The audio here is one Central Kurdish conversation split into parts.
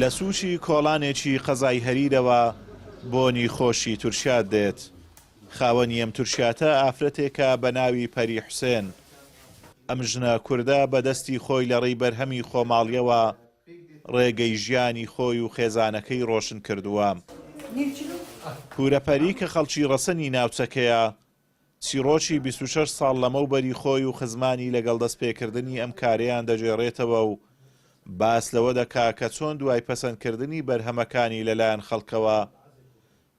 لە سوچی کۆڵانێکی قەزای هەریرەوە بۆنی خۆشی تورشیات دێت. خاوەنی ئەم تورشیاتە ئافرەتێکە بە ناوی پەری حوسێن. ئەم ژنە کوردە بە دەستی خۆی لە ڕێی بەرهەمی خۆماڵیەوە ڕێگەی ژیانی خۆی و خێزانەکەی ڕۆشن کردووە. پورە پەری کە خەڵکی ڕەسەنی ناوچەکەیە، چیڕۆکی 26 ساڵ لەمەوبەری خۆی و خزمانی لەگەڵ دەستپێکردنی ئەم کارەیان دەگێڕێتەوە و باس لەوە دەکا کە چۆن دوای پەسەندکردنی بەرهەمەکانی لەلایەن خەڵکەوە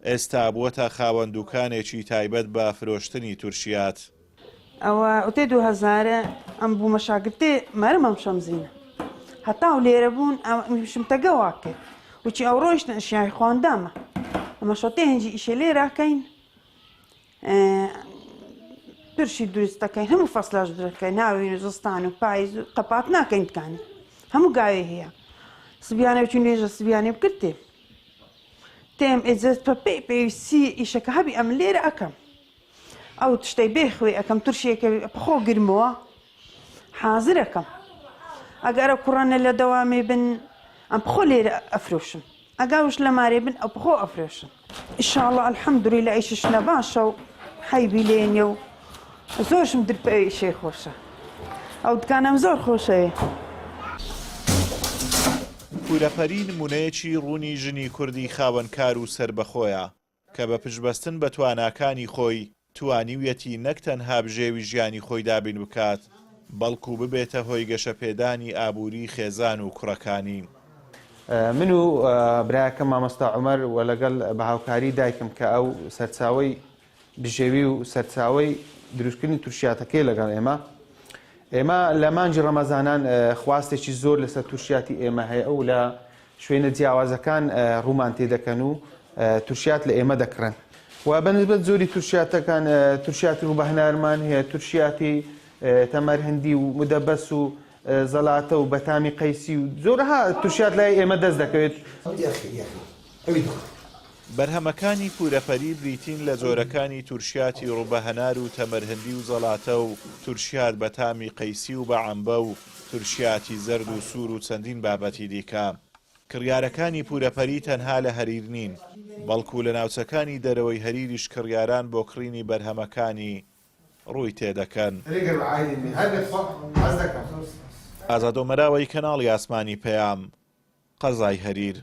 ئێستا بووەتە خاوەن دوکانێکی تایبەت بە فرۆشتنی تورشیات. ئەوە ئوتێ دوو هەزارە ئەم بوومە شاگرتێ مەرم ئەم شەمزینە هەتاو لێرە بوون ئەم تەگە وا کرد وچی ئەو ڕۆیشتن ئەشیای خواندامە ئەمە شەتێ هەنجی ئیشێ لێراکەین ترشی دروست دەکەین هەموو فەسلاش دەکەین هاوین و زستان و پایز و قەپات ناکەین دکانی هەموو گاوێ هەیە سبیانە چون نوێژە سبیانێ بکردێ تێم ئێجەست پە پێی پێویستی ئیشەکە هەبی ئەم لێرە ئەکەم ئەو تشتەی بێ خوێ ئەکەم ترشێکە بخۆ گرمەوە حازرەکەم ئەگەر ئەو کوڕانە لە دەوامێ بن ئەم بخۆ لێرە ئەفرۆشم ئەگاوش لە مارێ بن ئەو بخۆ ئەفرۆشم ئیشاڵڵا الحمدللە ئیشش نە باشە و حەیبی لێ نیە و زۆرشم درپە ئیشەی خۆشە ئەو دکانەم زۆر خۆشەوێ. پورەپەری نمونەیەکی ڕوونی ژنی کوردی خاوەن کار و سەربەخۆیە کە بە پشتبەستن بە تواناکانی خۆی توانیویەتی نەک تەنها بژێوی ژیانی خۆی دابین بکات، بەڵکو ببێتە هۆی گەشەپێدانی ئابووری خێزان و کوڕەکانی. من و برایەکەم مامۆستا عومەر و لەگەڵ بە هاوکاری دایکم کە ئەو سەرچاوەی بژێوی و سەرچاوەی دروستکردنی تورشیاتەکەی لەگەڵ ئێمە ئێمە لە مانگی ڕەمەزانان خواستێکی زۆر لەسەر تورشیاتی ئێمە هەیە ئەو لە شوێنە جیاوازەکان ڕوومان تێدەکەن و تورشیات لە ئێمە دەکڕن و بە نسبەت زۆری تورشیاتەکان تورشیاتی ڕووبەهنارمان هەیە تورشیاتی تەمەرهندی و مدەبەس و زەلاتە و بەتامی قەیسی و زۆرەها تورشیات لای ئێمە دەست دەکەوێت. بەرهەمەکانی پورەپەری بریتین لە جۆرەکانی تورشیاتی ڕووبەهەنار و تەمەرهندی و زەڵاتە و تورشیات بە تامی قەیسی و بە عەمبە و تورشیاتی زەرد و سوور و چەندین بابەتی دیکە. کڕیارەکانی پورەپەری تەنها لە هەریر نین، بەڵکو لە ناوچەکانی دەرەوەی هەریریش کڕیاران بۆ کڕینی بەرهەمەکانی ڕووی تێدەکەن. ئازاد ئۆمەراوەی کەناڵی ئاسمانی پەیام، قەزای هەریر.